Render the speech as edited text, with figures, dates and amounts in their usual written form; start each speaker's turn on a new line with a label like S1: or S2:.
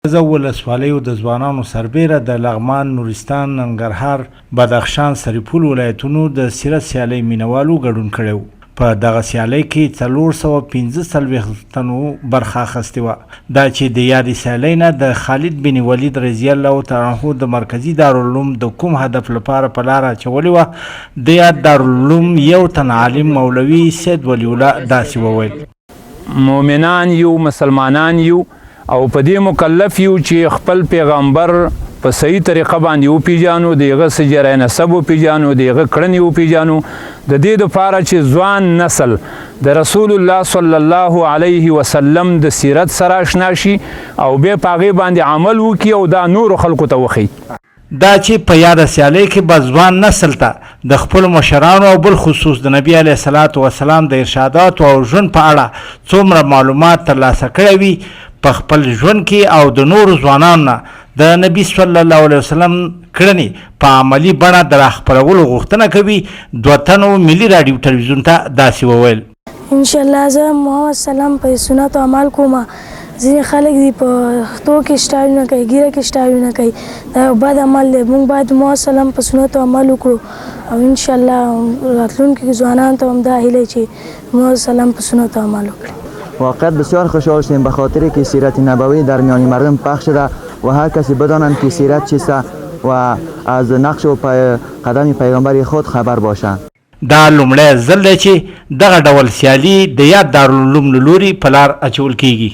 S1: مرکز او ولسوالیو د ځوانانو سربېره د لغمان، نورستان، ننګرهار، بدخشان، سرپل ولایتونو د سیرت سیالۍ مینوالو ګډون کړی و. په دغه سیالۍ کې 445 تنو برخه اخیستې وه. دا چې د یادې سیالۍ نه د خالد بن ولید رضی الله تعالی عنه د مرکزي دارالعلوم د کوم هدف لپاره په لاره اچولې وه، د یاد دارالعلوم یو تن عالم مولوي سید ولي الله داسې وویل.
S2: مؤمنان یو، مسلمانان یو او په دې مکلف یو چې خپل پیغمبر په صحیح طریقه باندې وپیژانو، د هغه شجره نسب وپیژانو، د هغه کړنې وپیژانو، د دې لپاره چې ځوان نسل د رسول الله صلی الله علیه وسلم د سیرت سره آشنا شي او بیا په هغې باندې عمل وکړي او دا نورو خلکو ته وښیي.
S1: دا چې په یاده سیالۍ کې به ځوان نسل ته د خپلو مشرانو او بالخصوص د نبي علیه الصلوة والسلام د ارشاداتو او ژوند په اړه څومره معلومات ترلاسه کړی وي په خپل ژوند کې او د نورو ځوانانو نه د نبي صلی الله علیه وسلم کړنې په عملي بڼه د راخپرولو غوښتنه کوي، دوه تنو ملي راډیو ټلویزیون ته داسې وویل.
S3: انشاءالله زه محمد سلام په سنتو عمل کوم. ځینې خلک دي په ښتو کې سټایلونه کوي، ږیره کې سټایلونه کوي، دا یو بد عمل دی. موږ باید محمد سلام په سنتو عمل وکړو او انشاءالله راتلونکي ځوانانو ته هم دا هیله چې محمد سلام په سنتو عمل وکړي.
S4: واقعیت بسیار خوشحال شدیم به خاطر که سیرت نبوی در میان مردم پخش شده و هر کسی بدانند که سیرت چیست و از نقش و قدم پیغمبر خود خبر باشند.
S1: دا لومړی ځل دی چې دغه ډول سیالي د یاد دارالعلوم له لوري په لار اچول کېږي.